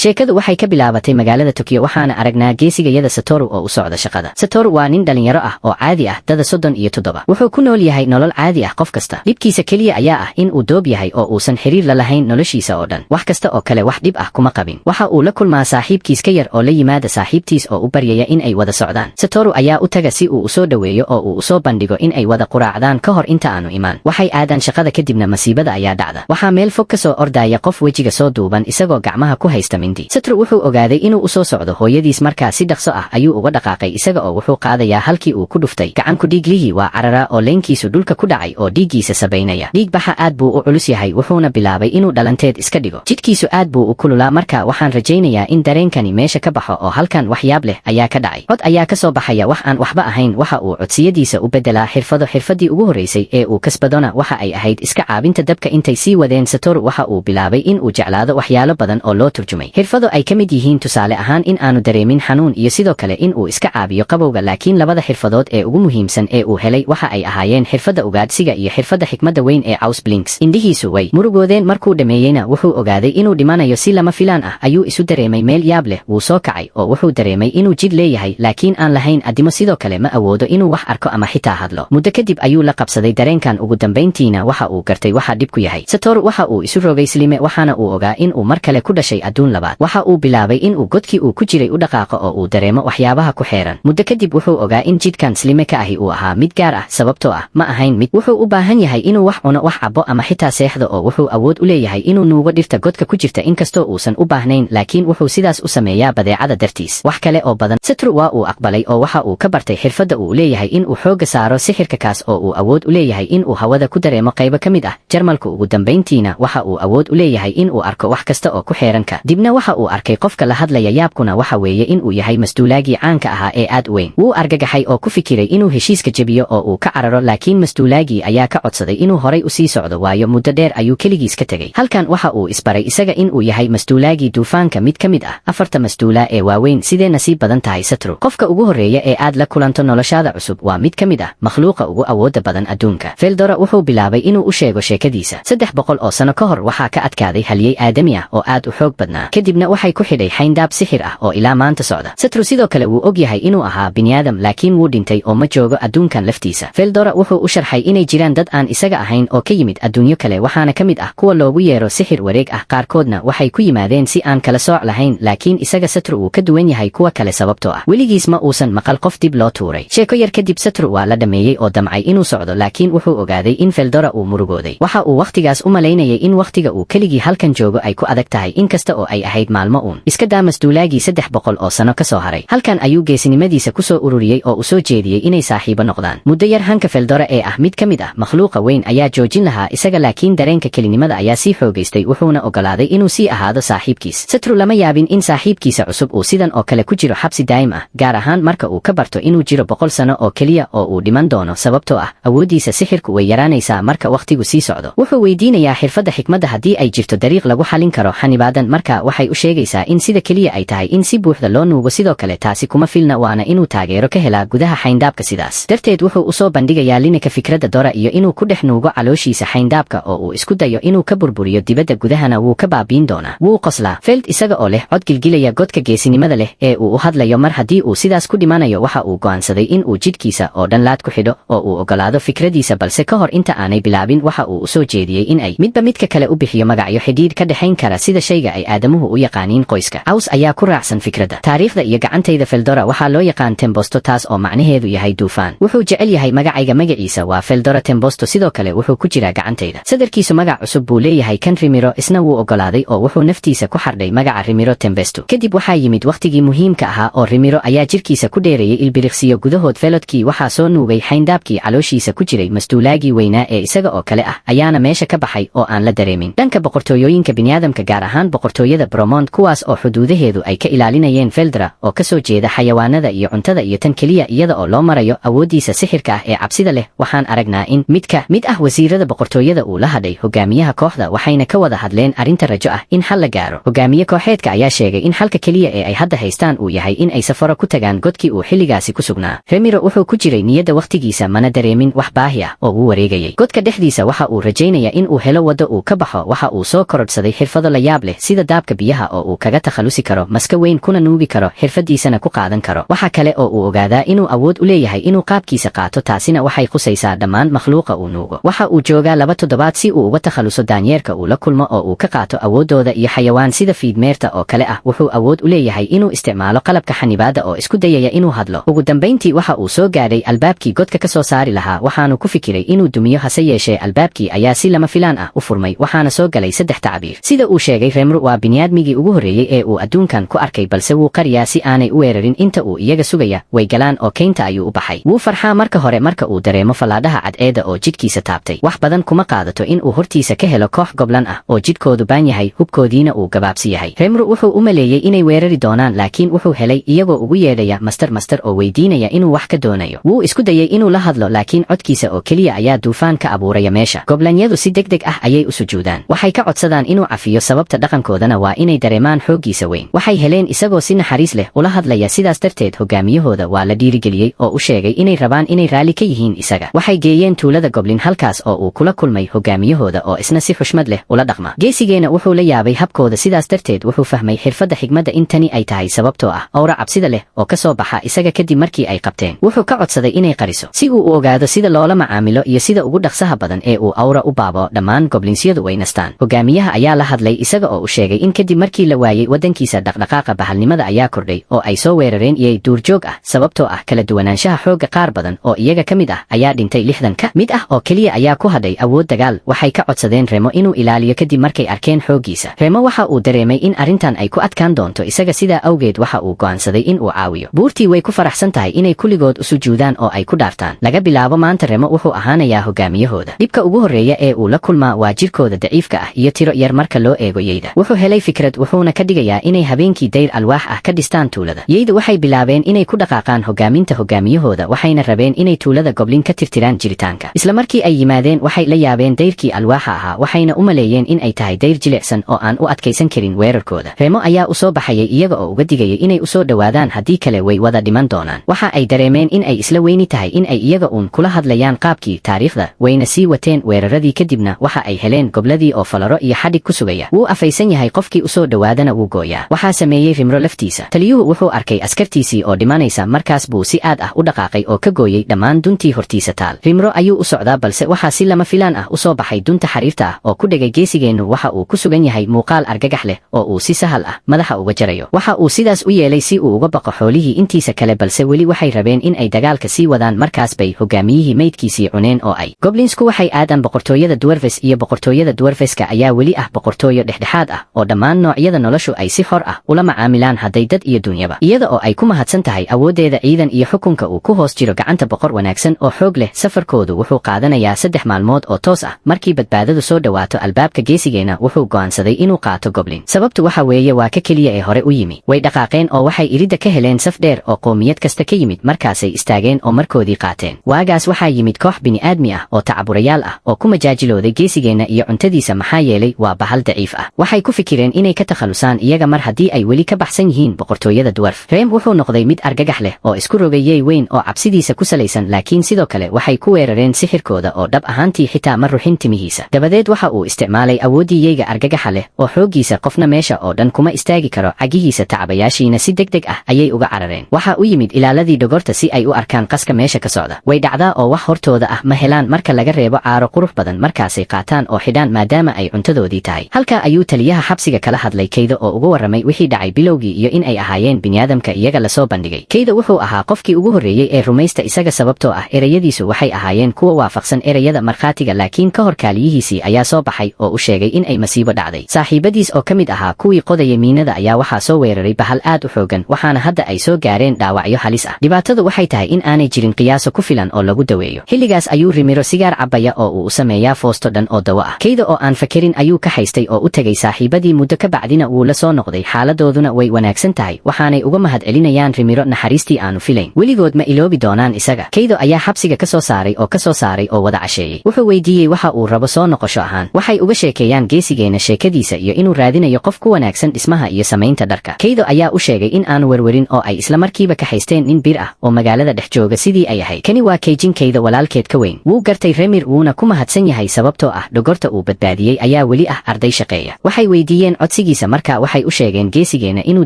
Sheekadu waxay ka bilaabatay magaalada Tokyo, waxaana aragnaa geesigayada Satoru oo u socda shaqada. Satoru waa nin dhalinyaro ah oo caadi ah, dada 37. Wuxuu ku nool yahay nolol caadi ah qof kasta. Dhibkiisa keliya ayaa ah in uu doob yahay oo uusan xiriir la lahayn noloshiisa oo dhan. Wax kasta oo kale wax dhib ah kuma qabin. Waxa uu la kulmaa saaxiibkiis ka yar oo la yimaada saaxiibtiis oo u baryaya in ay wada socdaan. Satoru ayaa u taga si uu usoo dhoweeyo oo uu usoo bandhigo in ay wada quraacdaan ka hor inta aanu imaan. Waxay aadaan shaqada, kadibna masiibada ayaa dhacda. Waxaa meel fog ka soo ordaya qof wejiga soo duuban, isagoo gacmaha ku haysta mindi. Satoru wuxuu ogaaday inuu usoo socdo hooyadiis, markaa si dhaqso ah ayuu uga dhaqaaqay isaga oo wuxuu qaadayaa halkii uu ku dhuftay. Gacanku dhiiglihii waa cararaa oo leynkiisu dhulka ku dhacay oo dhiiggiisa sabaynaya. Dhiig baxa aad buu u culus yahay, wuxuuna bilaabay inuu dhalanteed iska dhigo. Jidhkiisu aad buu u kululaa. Marka waxaan rajaynayaa in dareenkani meesha ka baxo oo halkan wax yaab leh ayaa ka dhacay. Cod ayaa ka soo baxaya wax aan waxba ahayn. Waxa uu codsiyadiisa u bedelaa xirfado. Xirfadii ugu horreysay ee uu kasbadona waxa ay ahayd iska caabinta dabka. Intay sii wadeen, Satoru waxa uu bilaabay in uu jeclaado waxyaalo badan oo loo turjumay xirfado ay ka mid yihiin, tusaale ahaan, in aanu dareemin xanuun iyo sidoo kale in uu iska caabiyo qabowga. Laakiin labada xirfadood ee ugu muhiimsan ee uu helay waxa ay ahaayeen xirfadda ugaadhsiga iyo xirfadda xikmadda weyn ee Caws Blinks. Indhihiisu way murugoodeen. Markuu dhameeyeyna wuxuu ogaaday inuu dhimanayo. Si lama filaan ah ayuu isu dareemay meel yaab leh. Wuu soo kacay oo wuxuu dareemay inuu jidh leeyahay laakiin aan lahayn addimo. Sidoo kale ma awoodo inuu wax arko ama xitaa hadlo. Muddo kadib ayuu la qabsaday dareenkan. Ugu dambayntiina waxa uu gartay waxa dhib ku yahay. Satoru waxa uu isu rogay slime, waxaana uu ogaa in uu mar kale ku dhashay adduun labaad. Waxa uu bilaabay in uu godkii uu ku jiray u dhaqaaqo oo uu dareemo waxyaabaha ku xeeran. Muddo kadib wuxuu ogaa in jidhkan slime ka ahi uu ahaa mid gaar ah, sababtoo ah ma ahayn mid wuxuu u baahan yahay inuu wax cuno, wax cabo ama xitaa seexdo, oo wuxuu awood u leeyahay inuu nuugo dhirta godka ku jirta inkastoo uusan u baahnayn, laakiin wuxuu sidaas u sameeyaa badeecada dartiis. Wax kale oo badan Satoru waa uu aqbalay oo waxa uu ka bartay xirfadda uu leeyahay in uu xoogga saaro sixirka, kaas oo uu awood u leeyahay in uu hawada ku dareemo qaybo ka mid ah Jarmalku. Ugu dambayntiina waxa uu awood u leeyahay in uu arko wax kasta oo ku xeeran. Ka dibna waxa uu arkay qofka la hadlaya. Yaabkuna waxa weeye in uu yahay masduulaagii caanka ahaa ee aad u weyn. Wuu argagaxay oo ku fikiray inuu heshiiska jebiyo oo uu ka cararo, laakiin masduulaagii ayaa ka codsaday inuu horay u sii socdo, waayo muddo dheer ayuu keligiis ka tegey. Halkan waxa uu isbaray isaga in uu yahay masduulaagii duufaanka, mid ka mid ah afarta masduulaa ee waaweyn. Sidee nasiib badan tahay, Satru! Qofka ugu horreeya ee aad la kulanto noloshaada cusub waa mid ka mid ah makhluuqa ugu awoodda badan adduunka. Feldora wuxuu bilaabay inuu u sheego sheekadiisa. 300 oo sano ka hor waxaa ka adkaaday halyey aadami ah oo aad u xoog badnaa, kadibna waxay ku xidhay xayndaab sixir ah oo ilaa maanta socda. Satru sidoo kale wuu og yahay inuu ahaa biniaadam, laakiin wuu dhintay oo ma joogo adduunkan laftiisa. Feldora wuxuu u sharxay inay jiraan dad aan isaga ahayn oo ka yimid adduunyo kale, waxaana ka mid ah kuwa loogu yeero sixir wareeg ah. Qaarkoodna waxay ku yimaadeen si aan kala sooc lahayn, laakiin isaga Satru wuu ka duwan yahay kuwa kale, sababtoo ah weligiis ma uusan maqal qof dib loo tuuray. Sheeko yar kadib Satru waa la dhameeyey oo damcay inuu socdo, laakiin wuxuu ogaaday in Feldora uu murugooday. Waxa uu wakhtigaas u malaynayay in wakhtiga uu keligii halkan joogo ay ku adag tahay, inkasta oo ay ahayd maalmo uun. Iska daa masduulaagii 300 oo sano ka soo haray. Halkan ayuu geesinimadiisa ku soo ururiyey oo u soo jeediyey inay saaxiibo noqdaan. Muddo yar hanka Feldora ee ah mid ka mid ah makhluuqa weyn ayaa joojin lahaa isaga, laakiin dareenka kelinimada ayaa sii xoogaystay, wuxuuna ogolaaday inuu sii ahaado saaxiibkiis. Satru lama yaabin in saaxiibkiisa cusub uu sidan oo kale ku jiro xabsi daa'im ah, gaar ahaan marka uu ka barto inuu jiro 100 sano oo keliya oo uu dhiman doono, sababtoo ah awooddiisa sixirku way yaraanaysaa marka wakhtigu sii socdo. Wuxuu weydiinayaa xirfadda xikmadda haddii ay jirto dariiq lagu xalin karo xanibaadan. Marka waxay u sheegaysaa in sida keliya ay tahay in si buuxda loo nuugo. Sidoo kale taasi kuma filna, waana inuu taageero ka helaa gudaha xayndaabka. Sidaas darteed wuxuu usoo bandhigayaa Linika fikradda Dora iyo inuu ku dhex nuugo calooshiisa xayndaabka oo uu isku dayo inuu ka burburiyo dibadda, gudahana wuu ka baabiin doonaa. Wuu qoslaa Feld isaga oo leh cod gilgilaya godka geesinimada leh ee uu u hadlayo. Mar haddii uu sidaas ku dhimanayo, waxa uu go'aansaday in uu jidhkiisa oo dhan laad ku xidho oo uu ogolaado fikradiisa. Balse ka hor inta aanay bilaabin, waxa uu usoo jeediyey in ay midba midka kale u bixiyo magacyo xidhiidh ka dhexayn kara, sida shayga ay aadamuhu u yaqaaniin qoyska. Caws ayaa ku raacsan fikradda. Taariikhda iyo gacantayda Feldora waxaa loo yaqaan Tembosto, taas oo macnaheedu yahay duufaan. Wuxuu jecel yahay magacayga. Magaciisa waa Feldora Tembosto. Sidoo kale wuxuu ku jiraa gacantayda. Sadarkiisu magac cusub buu leeyahay, kan Rimiro. Isna wuu ogolaaday oo wuxuu naftiisa ku xardhay magaca Rimiro Tembesto. Kadib waxaa yimid wakhtigii muhiimka ahaa oo Rimiro ayaa jirkiisa ku dheereeyey. Ilbiriqsiyo gudahood Felodkii waxaa soo nuugay xayndaabkii calooshiisa ku jiray. Masduulaagii weynaa ee isaga oo kale ah ayaana meesha ka baxay oo aan la dareemin. Dhanka boqortooyooyinka biniaadamka, gaar ahaan boqortooyada Bromond, kuwaas oo xuduudaheedu ay ka ilaalinayeen Feldra oo ka soo jeeda xayawaanada iyo cuntada iyo tan keliya iyada oo loo marayo awooddiisa sixirka ah ee cabsida leh, waxaan aragnaa in mid ka mid ah wasiirada boqortooyada uu la hadhay hogaamiyaha kooxda, waxayna ka wada hadleen arrinta rajo ah in xal la gaaro. Hogaamiye kooxeedka ayaa sheegay in xalka keliya ee ay hadda haystaan uu yahay in ay safaro ku tagaan godkii uu xilligaasi ku sugnaa. Remiro wuxuu ku jiray niyadda wakhtigiisa, mana dareemin wax baahi ah oo uu wareegayay godka dhexdiisa. Waxa uu rajaynaya in uu helo waddo uu ka baxo. Waxa uu soo korodhsaday xirfado la yaab leh sida daabka biyaha. biyaha oo uu kaga takhalusi karo maska weyn, kuna nuugi karo, xirfadiisana ku qaadan karo. Waxa kale oo uu ogaadaa inuu awood u leeyahay inuu qaabkiisa qaato, taasina waxay khusaysaa dhammaan makhluuqa uu nuugo. Waxa uu joogaa 2 toddobaad si uu uga takhaluso daanyeerka uu la kulmo oo uu ka qaato awooddooda iyo xayawaan sida fiidmeerta oo kale ah. Wuxuu awood u leeyahay inuu isticmaalo qalabka xanibaadda oo isku dayaya inuu hadlo. Ugu dambayntii waxa uu soo gaadhay albaabkii godka ka soo saari lahaa, waxaanu ku fikiray inuu dumiyo, hase yeeshee albaabkii ayaa si lama filaan ah u furmay, waxaana soo galay saddex tacbiir. Sida uu sheegay, Remru waa biniaadmigii ugu horreeyey ee uu adduunkan ku arkay, balse wuu qariyaa si aanay u weerarin inta uu iyaga sugaya. Way galaan oo keynta ayuu u baxay. Wuu farxaa marka hore marka uu dareemo fallaadhaha cadceeda oo jidhkiisa taabtay. Wax badan kuma qaadato in uu hortiisa ka helo koox goblin ah oo jidhkoodu baan yahay, hubkoodiina uu gabaabsi yahay. Remru wuxuu u maleeyey inay weerari doonaan, laakiin wuxuu helay iyagoo ugu yeedhaya "Master, master" oo weydiinaya inuu wax ka doonayo. Wuu isku dayey inuu la hadlo, laakiin codkiisa oo keliya ayaa duufaan ka abuuraya meesha. Goblanyadu si deg deg ah ayay u sujuudaan. Waxay ka codsadaan inuu cafiyo, sababta dhaqankoodana waa inay dareemaan xooggiisa weyn. Waxay heleen isagoo si naxariis leh ula hadlaya, sidaas darteed hogaamiyahooda waa la dhiirigeliyey oo u sheegay inay rabaan inay raalli ka yihiin isaga. Waxay geeyeen tuulada goblin, halkaas oo uu kula kulmay hogaamiyahooda oo isna si xushmad leh ula dhaqma. Geesigeena wuxuu la yaabay habkooda, sidaas darteed wuxuu fahmay xirfadda xigmadda in tani ay tahay sababtoo ah awra cabsida leh oo ka soo baxa isaga kadib markii ay qabteen. Wuxuu ka codsaday inay qariso si uu u ogaado sida loola macaamilo iyo sida ugu dhaqsaha badan ee uu awra u baabo. Dhammaan goblinsyadu way nastaan. Hogaamiyaha ayaa la hadlay isaga oo u sheegay in kadib markii la waayey waddankiisa, dhaqdhaqaaqa bahalnimada ayaa kordhay oo ay soo weerareen iyay duurjoog ah, sababtoo ah kala duwanaanshaha xoogga. Qaar badan oo iyaga ka mid ah ayaa dhintay, 60 ka mid ah oo keliya ayaa ku hadhay awood dagaal. Waxay ka codsadeen Remo inuu ilaaliyo kadib markay arkeen xooggiisa. Remo waxa uu dareemay in arrintan ay ku adkaan doonto isaga, sidaa awgeed waxa uu go'aansaday in uu caawiyo. Buurtii way ku faraxsan tahay inay kulligood u sujuudaan oo ay ku dhaartaan. Laga bilaabo maanta Remo wuxuu ahaanayaa hogaamiyahooda. Dhibka ugu horreeya ee uu la kulmaa waa jirkooda daciifka ah iyo tiro yar marka loo eego yeyda. Wuxuu helay fikrad, wuxuuna ka dhigayaa inay habeenkii dayr alwaax ah ka dhistaan tuulada. Yeyda waxay bilaabeen inay ku dhaqaaqaan hogaaminta hogaamiyahooda, waxayna rabeen inay tuulada goblin ka tirtiraan jiritaanka. Isla markii ay yimaadeen waxay la yaabeen dayrkii alwaaxa ahaa, waxayna u maleeyeen in ay tahay dayr jilicsan oo aan u adkaysan karin weerarkooda. Remo ayaa u soo baxayay iyaga oo uga digayay inay usoo dhowaadaan, haddii kale way wada dhiman doonaan. Waxa ay dareemeen in ay isla weyni tahay in ay iyaga uun kula hadlayaan qaabkii taariikhda, wayna sii wateen weeraradii. Kadibna waxa ay heleen gobladii oo falaro iyo xadhig ku sugaya. Wuu afaysan yahay, qofkii usoo dhowaadana wuu gooyaa. Waxaa sameeyey Rimro laftiisa. Taliyuhu wuxuu arkay askartiisii oo dhimanaysa, markaas buu si aad ah u dhaqaaqay oo ka gooyey dhammaan duntii hortiisa taal. Rimro ayuu u socdaa, balse waxaa si lama filaan ah usoo baxay dunta xariirta ah oo ku dhegay. Geesigeennu waxa uu ku sugan yahay muuqaal argagax leh oo uu si sahal ah madaxa uga jarayo. Waxa uu sidaas u yeelay si uu uga baqo xoolihii intiisa kale, balse weli waxay rabeen in ay dagaalka sii wadaan. Markaas bay hogaamiyihii maydkiisii cuneen oo ay goblinsku waxay aadaan boqortooyada dwarves, iyo boqortooyada dwarveska ayaa weli ah boqortooyo dhexdhexaad ah oo dhammaan noocyada noloshu ay si xor ah ula macaamilaan, hadday dad iyo dunyaba, iyada oo ay ku mahadsan tahay awooddeeda ciidan iyo xukunka uu ku hoos jiro gacanta boqor wanaagsan oo xoog leh. Safarkoodu wuxuu qaadanayaa 3 maalmood oo toos ah. Markii badbaadadu soo dhowaato albaabka, geesigeena wuxuu go'aansaday inuu qaato goblin, sababtu waxa weeye waa ka keliya ee hore u yimi. Way dhaqaaqeen oo waxay iridda ka heleen saf dheer oo qoomiyad kasta ka yimid. Markaasay istaageen oo markoodii qaateen. Waagaas waxaa yimid koox bini'aadmi ah oo tacaburayaal ah oo ku majaajilooday geesigeenna iyo cuntadiisa, maxaa yeelay waa bahal daciif ah. Waxay ku fikireen inay ka takhalusaan iyaga mar haddii ay weli ka baxsan yihiin boqortooyada dwarf. Reem wuxuu noqday mid argagax leh oo isku rogayey weyn oo cabsidiisa ku salaysan, laakiin sidoo kale waxay ku weerareen sixirkooda oo dhab ahaantii xitaa ma ruxin timihiisa. Dabadeed waxa uu isticmaalay awooddii yeyga argagaxa leh oo xooggiisa qofna meesha oo dhan kuma istaagi karo. Cagihiisa tacabayaashiina si deg deg ah ayay uga carareen. Waxa u yimid ilaaladii dhogorta si ay u arkaan qaska meesha ka socda. Way dhacdaa oo wax hortooda ah ma helaan marka laga reebo caaro qurux badan. Markaasay qaataan oo xidhaan maadaama ay cuntadoodii tahay. Halkaa ayuu taliyaha xabsiga kala hadlay Kaydo oo uga warramay wixii dhacay bilowgii iyo in ay ahaayeen biniaadamka iyaga lasoo bandhigay. Kaydo wuxuu ahaa qofkii ugu horreeyey ee rumaysta isaga, sababtoo ah erayadiisu waxay ahaayeen kuwa waafaqsan erayada markhaatiga. Laakiin ka hor kaaliyihiisii ayaa soo baxay oo u sheegay in ay masiibo dhacday. Saaxiibadiis oo ka mid ahaa kuwii qodayay miinada ayaa waxaa soo weeraray bahal aad u xoogan, waxaana hadda ay soo gaareen dhaawacyo halis ah. Dhibaatadu waxay tahay in aanay jirin qiyaaso ku filan oo lagu daweeyo. Xilligaas ayuu Rimiro sigaar cabaya oo uu u sameeyaa foosto dhan oo dawo ah. Kayda oo aan fakerin ayuu ka haystay oo u tegay saaxiibadii. Muddo ka bacdina wuu la soo noqday, xaaladooduna way wanaagsan tahay, waxaanay uga mahad celinayaan Rimiro naxariistii aanu filayn. Weligood ma iloobi doonaan isaga. Kaydo ayaa xabsiga ka soo saaray oo ka soo saaray oo wada casheeyey. Wuxuu weydiiyey waxa uu rabo soo noqosho ahaan. Waxay uga sheekeeyaan geesigeena sheekadiisa iyo inuu raadinayo qof ku wanaagsan dhismaha iyo samaynta dharka. Kaydo ayaa u sheegay in aanu werwerin oo ay isla markiiba ka haysteen nin bir ah oo magaalada dhex jooga sidii ay ahayd. Kani waa Keijin, Kaydo walaalkeed ka weyn. Wuu gartay Remir, wuuna ku mahadsan yahay, sababtoo ah dhogorta uu badbaadiyey ayaa weli ah arday shaqeeya. Waxay weydiiyeen codsi. Codsigiisa markaa waxay u sheegeen geesigeena inuu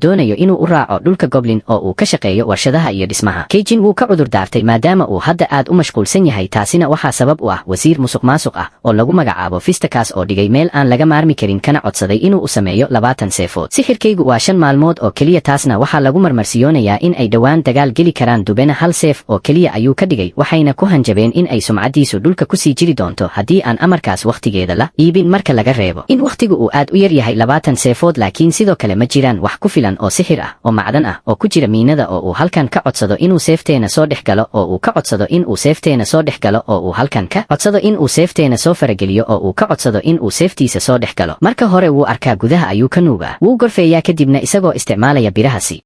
doonayo inuu u raaco dhulka goblin oo uu ka shaqeeyo warshadaha iyo dhismaha. Keijin wuu ka cudur daartay maadaama uu hadda aad u mashquulsan yahay. Taasina waxaa sabab u ah wasiir musuq maasuq ah oo lagu magacaabo Fistakaas oo dhigay meel aan laga maarmi karin, kana codsaday inuu u sameeyo 20 seefood. Sixirkaygu waa 5 maalmood oo keliya. Taasna waxaa lagu marmarsiyoonayaa in ay dhowaan dagaal geli karaan. Dubena hal seef oo keliya ayuu ka dhigay, waxayna ku hanjabeen in ay sumcaddiisu dhulka kusii jiri doonto haddii aan amarkaas wakhtigeeda la iibin. Marka laga reebo in wakhtigu uu aad u yar yahay, 20 seefood, laakiin sidoo kale ma jiraan wax ku filan oo sixir ah oo macdan ah oo ku jira miinada, oo uu halkan ka codsado inuu seefteena soo dhex galo, oo uu ka codsado in uu seefteena soo dhex galo, oo uu halkan ka codsado in uu seefteena soo farageliyo, oo uu ka codsado in uu seeftiisa soo dhex galo. Marka hore wuu arkaa, gudaha ayuu ka nuugaa, wuu gorfeeyaa, kadibna isagoo isticmaalaya birahasi